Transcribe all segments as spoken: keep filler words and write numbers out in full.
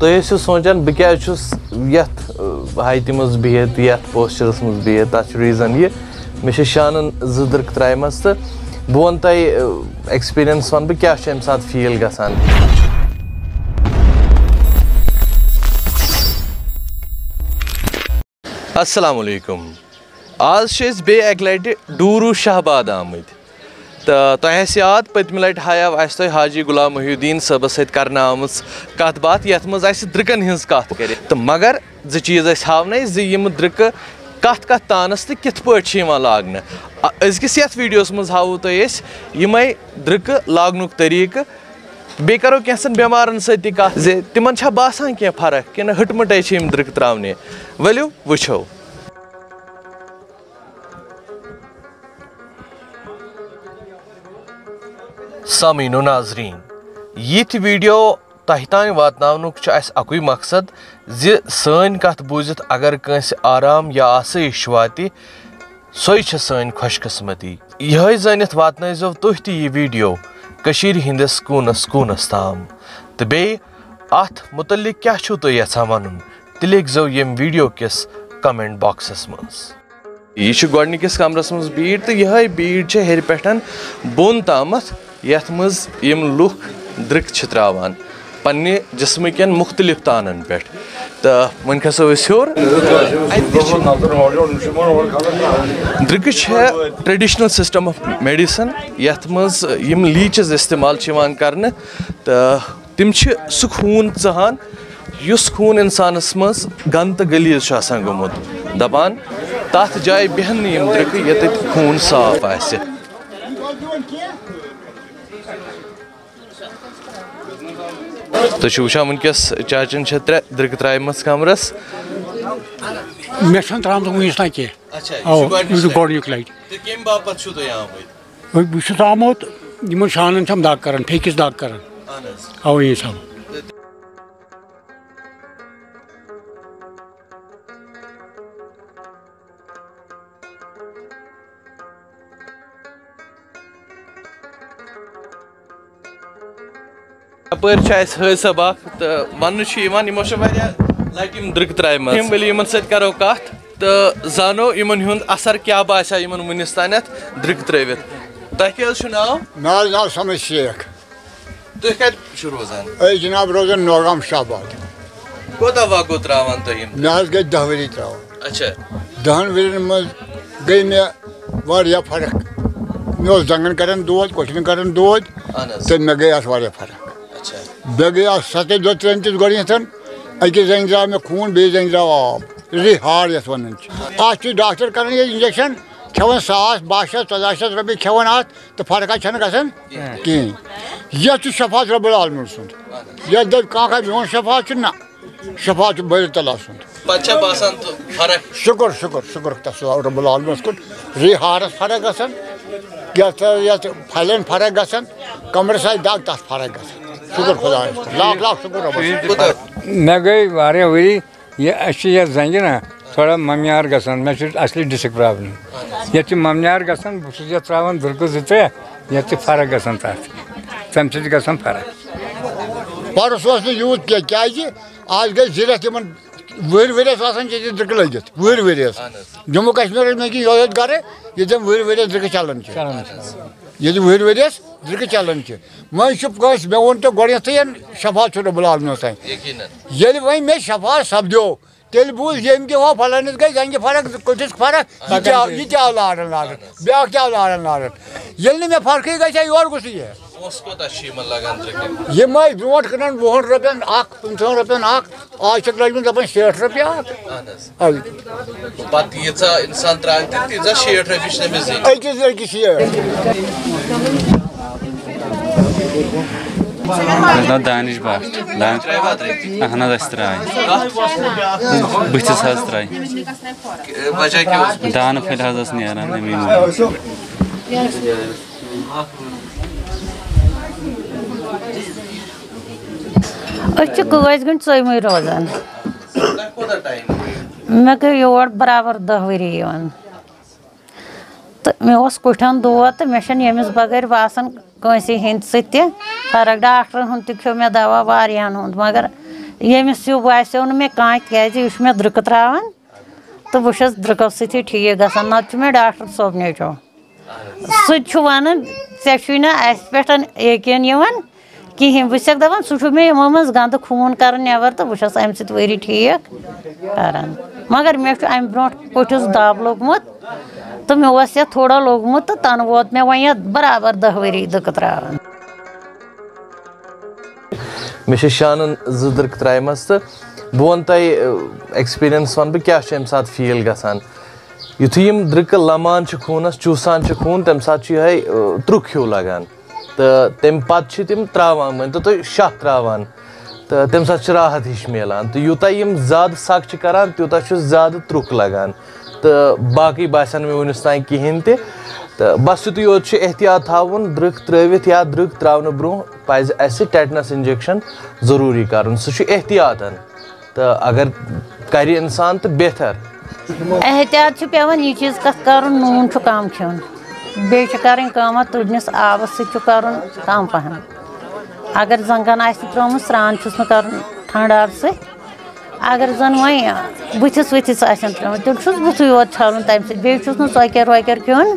تُہۍ ٲسِو سونٛچان، بہٕ کیٛازِ چھُس یَتھ، ٲ، ہایٹہِ منٛز بِہِتھ، یَتھ پوسچَرَس منٛز بِہِتھ؟ تَتھ چھُ ریٖزَن یہِ، مےٚ چھِ شانَن زٕ دٕرکہٕ ترٛایمَژٕ، تہٕ بہٕ وَنہٕ تۄہہِ، ٲ، ایکسپیٖریَنس وَنہٕ بہٕ، کیٛاہ چھُ اَمہِ ساتہٕ فیٖل گژھان۔ السلام علیکم۔ آز چھِ أسۍ بیٚیہِ اَکہِ لَٹہِ ڈوٗروٗ شاہ آباد آمٕتۍ۔ تہٕ تۄہہِ آسہِ یاد، پٔتمہِ لَٹہِ ہایاو اَسہِ تۄہہِ حاجی غلام محی الدین صٲبَس سۭتۍ کرنہٕ آمٕژ کَتھ باتھ، یَتھ منٛز اَسہِ درٛکَن ہٕنٛز کَتھ کَرِ۔ تہٕ مگر زٕ چیٖز ٲسۍ ہاونَے، زِ یِم درٛکہٕ کَتھ کَتھ تانَس تہٕ کِتھ پٲٹھۍ چھِ یِوان لاگنہٕ۔ اَ-، أزکِس یَتھ ویٖڈیوَس منٛز ہاوو تۄہہِ أسۍ یِمَے درٛکہٕ لاگنُک طریٖقہٕ۔ بیٚیہِ کَرو کینٛژَن بٮ۪مارَن سۭتۍ تہِ کَتھ زِ تِمَن چھا باسان کینٛہہ فرق کِنہٕ ہٕٹہٕ مٕٹَے چھِ یِم درٛکہٕ ترٛاونہِ۔ ؤلِو وٕچھو۔ سامعین و ناظرین، یِتھۍ ویڈیو تۄہہِ تام واتناونُک چھُ اَسہِ اَکُے مقصد زِ سٲنۍ کَتھ بوٗزِتھ اگر کٲنٛسہِ آرام یا آسٲیِش واتہِ، سۄے چھےٚ سٲنۍ خۄش قسمتی۔ یِہوٚے زٲنِتھ واتنٲیزیو تُہۍ تہِ یہِ ویڈیو کٔشیٖرِ ہِنٛدِس کوٗنَس کوٗنَس تام۔ تہٕ بیٚیہِ اَتھ مُتعلِق کیٛاہ چھُو تُہۍ یَژھان وَنُن، تہِ لیکھزیو ییٚمہِ ویڈیو کِس کمنٹ باکسَس منٛز۔ یہِ چھُ گۄڈٕنِکِس کمرس منٛز بیٖڈ، تہٕ یِہوٚے بیٖڈ چھِ ہیٚرِ پٮ۪ٹھ بۄن تامَتھ، یَتھ منٛز یِم لُکھ درٛکہٕ چھِ ترٛاوان پننہِ جسمہٕ کٮ۪ن مُختٔلِف تانَن پٮ۪ٹھ۔ تہٕ وۄنۍ کھسو أسۍ ہیوٚر۔ اَتہِ تہِ چھِ، درٛکہٕ چھےٚ traditional system of medicine، یَتھ منٛز یِم leeches استعمال چھِ یِوان کرنہٕ، تہٕ تِم چھِ سُہ خوٗن ژَہان، یُس خوٗن اِنسانَس منٛز گنٛدٕ تہٕ غلیظ چھُ آسان گوٚمُت۔ دَپان، تَتھ جایہِ بیٚہن نہٕ یِم درٛکہٕ، ییٚتٮ۪تھ خوٗن صاف آسہِ۔ تُہۍ چھِو وٕچھان، وٕنکیٚس چاچن چھےٚ ترٛےٚ درٛکہٕ ترٛایمَژٕ کمرَس۔ مےٚ چھَنہٕ ترٛامژٕ وُنِس تام کینٛہہ۔ اچھا، یہِ اَوا، چھُ گۄڈٕنِچ یہِ چھُ لَٹہِ۔ گۄڈٕنیُک لَٹہِ۔ تہٕ کَمہِ باپتھ چھُو تُہۍ آمٕتۍ؟ بہٕ چھُس آمُت، یِمَن شانَن چھَم دَگ کَران، پھیٚکِس دَگ کَران۔ اَہَن حظ۔ اَوَے یہِ سَمجھ۔ یَپٲرۍ چھِ اَسہِ حٲج صٲب اَکھ، تہٕ وَننہٕ چھُ یِوان، یِمو چھِ واریاہ لَٹہِ یِم درٛکہٕ ترٛایمَژٕ۔ یِم ؤلِو یِمَن سۭتۍ کَرو کَتھ تہٕ زانو یِمَن ہُنٛد اَثر کیٛاہ باسیٛو یِمَن وٕنِس تانٮ۪تھ درٛکہٕ ترٛٲوِتھ۔ تۄہہِ کیٛاہ حظ چھُ ناو؟ مےٚ حظ ناو صمد شیخ۔ تُہۍ کَتہِ چھِو روزان؟ أسۍ جناب روزان نوگام شاہ آباد۔ کوتاہ وق گوٚو ترٛاوان تۄہہِ یِم؟ مےٚ حظ گٔے دَہ ؤری ترٛاوان۔ اچھا۔ دَہَن ؤرِین منٛز گٔے مےٚ واریاہ فرق۔ مےٚ اوس زنٛگن کران دود، کۄٹھٮ۪ن کران دود، اہن حظ۔ تہٕ مےٚ گٔے اَتھ واریاہ فرق۔ اچھا۔ مےٚ گٔے اَتھ ستٲے دۄہ ترٛٲوۍ مٕتِس گۄڈٕنٮ۪تھ، أکِس زنٛگہِ درٛاو مےٚ خوٗن، بیٚیہِ زنٛگہِ درٛاو آب، ریہہ ہار یَتھ وَنان چھِ۔ اَتھ چھُ ڈاکٹر کران یہِ انجیکشن، کھٮ۪وان ساس، باہ شیٚتھ، ژۄداہ شیٚتھ رۄپیہِ کھٮ۪وان اَتھ، تہٕ فرقہ چھَنہٕ گژھان کِہیٖنۍ۔ کِہیٖنۍ۔ یَتھ چھُ شفاعت رب العالمین سُنٛد۔ یَتھ دَپہِ کانٛہہ کانٛہہ میون شفاعت چھُ، نہ، شفاعت چھُ بٲرِ تعالیٰ سُنٛد۔ پَتہٕ چھا باسان تہٕ فرق؟ شُکر، شُکر، شُکر تَس رب العالمینَس کُن۔ ریہہ ہارَس فرق گژھان، یَتھ، یَتھ پھَلٮ۪ن فرق گژھان، کمرَس آسہِ دَگ تَتھ فرق گژھان۔ شُکر خۄدایَس کُن، لاکھ لاکھ شُکر رۄبَس کُن۔ کوٗتاہ؟ مےٚ گٔے واریاہ ؤری۔ یہِ، اَسہِ چھِ یَتھ زنٛگہِ نا تھوڑا مَمیار گژھان، مےٚ چھِ اَصلی ڈِسک پرابلم۔ یَتھ چھِ مَمیار گژھان، بہٕ چھُس یَتھ ترٛاوان دُرکہٕ زٕ ترٛےٚ، یَتھ چھِ فرق گژھان تَتھ، تَمہِ سۭتۍ چھِ گژھان فرق۔ پَرُس اوس نہٕ یوٗت کینٛہہ، کیٛازِ آز گٔے زٕ رٮ۪تھ یِمَن وُہٕرۍ ؤرِیَس آسان چھِ ییٚتہِ دُرکہٕ لٔگِتھ، وُہٕرۍ ؤرِیَس۔ جموں کشمیٖرَس منٛز چھِ یِہوٚے یوت گَرٕ، ییٚتٮ۪ن وُہٕرۍ ؤرِیَس دُرکہٕ چَلان چھِ۔ چَلان چھِ۔ ییٚتہِ وُہٕرۍ ؤرِیَس دُرکہٕ چَلان چھِ۔ وۄنۍ چھُ کٲنٛسہِ، مےٚ ووٚن تۄہہِ گۄڈٕنٮ۪تھٕے، شفاعت چھُ رب العالمینَس تام۔ یقیناً۔ ییٚلہِ وۄنۍ مےٚ شفاعت سپدیو، تیٚلہِ بوٗز ییٚمۍ کہِ ہو فلٲنِس گٔے زنٛگہِ فرق، کٔٹھِس فرق، یہِ تہِ آو، یہِ تہِ آو لاران لاران، بیٛاکھ تہِ آو لاران لاران۔ ییٚلہِ نہٕ مےٚ فرقٕے گژھِ ہا، یورٕ گوٚژھُے یہِ۔ پونٛسہٕ کوٗتاہ چھِ یِمَن لَگان درٛکٮ۪ن؟ یِم ٲسۍ برٛونٛٹھ کٕنان وُہَن رۄپیَن اَکھ، پٕنٛژٕہَن رۄپیَن اَکھ، آز چھِکھ لٲجمٕتۍ دَپان شیٹھ رۄپیہِ اَکھ۔ اَہَن حظ۔ اَوٕ۔ پَتہٕ ییٖژاہ اِنسان ترٛاوِ تہِ، تیٖژاہ شیٹھ رۄپیہِ چھِ تٔمِس دِنۍ۔ أکِس أکِس شیٹھ۔ مےٚ چھُ ناو دانِش بٹ۔ دان-، اہن حظ، اَسہِ ترٛاے۔ بٕتھِس حظ ترٛاے۔ وجہ کیٛاہ اوس؟ دانہٕ پھٔلۍ حظ ٲس نیران اَمی موٗجوٗب۔ أسۍ چھِ قٲضۍ گٔنٛڈۍ ژٲمٕے روزان۔ تۄہہِ کوٗتاہ ٹایم گوٚو؟ مےٚ گٔے یور برابر دَہ ؤری یِوان۔ تہٕ مےٚ اوس کُٹھٮ۪ن دود تہٕ مےٚ چھَنہٕ ییٚمِس بغٲر باسان کٲنٛسہِ ہِنٛدۍ سۭتۍ تہِ فرق۔ ڈاکٹرَن ہُنٛد تہِ کھیوٚو مےٚ دوا واریاہَن ہُنٛد، مگر ییٚمِس ہیوٗ باسیو نہٕ مےٚ کانٛہہ، تِکیٛازِ یہِ چھُ مےٚ درٛکہٕ ترٛاوان، تہٕ بہٕ چھَس درٛکو سۭتی ٹھیٖک گژھان، نَتہٕ چھُ مےٚ ڈاکٹر صٲب نیٚچو۔ سُہ تہِ چھُ وَنان، "ژےٚ چھُے نہٕ اَسہِ پٮ۪ٹھ یقیٖن یِوان کِہیٖنۍ۔" بہٕ چھَسَکھ دَپان، "سُہ چھُ مےٚ یِمو منٛز گنٛدٕ خوٗن کَران نٮ۪بَر، تہٕ بہٕ چھَس اَمہِ سۭتۍ ؤری ٹھیٖک کَران۔" مگر مےٚ چھُ اَمہِ برونٛٹھ کوٚٹھِس دَب لوٚگمُت، تہٕ مےٚ اوس یَتھ تھوڑا لوٚگمُت، تہٕ تَنہٕ ووت مےٚ وۄنۍ یَتھ برابر دَہ ؤری درٛکہٕ ترٛاوان۔ مےٚ چھِ شانَن زٕ درٛکہٕ ترٛایمَژ، تہٕ بہٕ وَنہٕ تۄہہِ، اَ، experience وَنہٕ بہٕ کیٛاہ چھُ اَمہِ ساتہٕ feel گژھان۔ یُتھُے یِم درٛکہٕ لَمان چھِ خوٗنَس، چوٗسان چھِ خوٗن، تَمہِ ساتہٕ چھُ یِہوٚے، اَ، ترُک ہیوٗ لَگان۔ تہٕ تَمہِ پَتہٕ چھِ تِم ترٛاوان، مٲنۍ تو تُہۍ، شاہ ترٛاوان، تہٕ تَمہِ ساتہٕ چھِ راحت ہِش میلان۔ تہٕ یوٗتاہ یِم زیادٕ سَگ چھِ کَران، تیوٗتاہ چھُ زیادٕ ترُک لَگان۔ تہٕ باقٕے باسیٚو نہٕ مےٚ وُنیُس تام کِہیٖنۍ تہِ۔ تہٕ بَس یُتُے یوت چھُ احتیاط تھاوُن، درٕک ترٛٲوِتھ یا درٕک ترٛاونہٕ برونٛہہ پَزِ اَسہِ tetanus injection ضروٗری کَرُن، سُہ چھُ احتیاطَن۔ تہٕ اگر کَرِ اِنسان تہٕ بہتر۔ احتیاط چھُ پٮ۪وان یہِ چیٖز کَتھ کَرُن، نوٗن چھُ کَم کھیوٚن، بیٚیہِ چھِ کَرٕنۍ کٲم، اَتھ تُرنِس آبَس سۭتۍ چھُ کَرُن کَم پَہَم۔ اگر زَنٛگَن آسہِ ترٛوومُت، سرٛان چھُس نہٕ کَرُن ٹھنٛڈٕ آبہٕ سۭتۍ۔ اگر زَن وۄنۍ بٕتھِس وٕتھِس آسن ترٛٲومٕتۍ، تیٚلہِ چھُس بُتھُے یوت چھَلُن تَمہِ سۭتۍ، بیٚیہِ چھُس نہٕ ژۄکیر وۄکیر کھیوٚن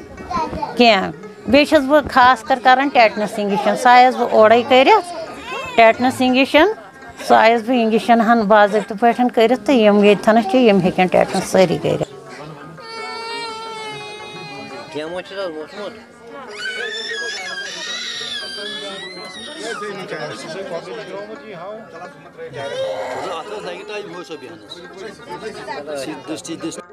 کینٛہہ۔ بیٚیہِ چھَس بہٕ خاص کر کران tetanus injection، سُہ آیَس بہٕ اورَے کٔرِتھ، tetanus injection، سُہ آیَس بہٕ injection ہن باضٲبطہٕ پٲٹھۍ کٔرِتھ، تہٕ یِم ییٚتہِ تھَنَس چھِ، یِم ہیٚکن tetanus سٲری کٔرِتھ۔ کینٛہہ ما چھُس حظ ووٚتھمُت؟ اَتھ حظ لَگہِ ٹایم، یِہوٚے چھُسو بیٚہنَس۔ سیٖدٕ دٔستی دٔستی۔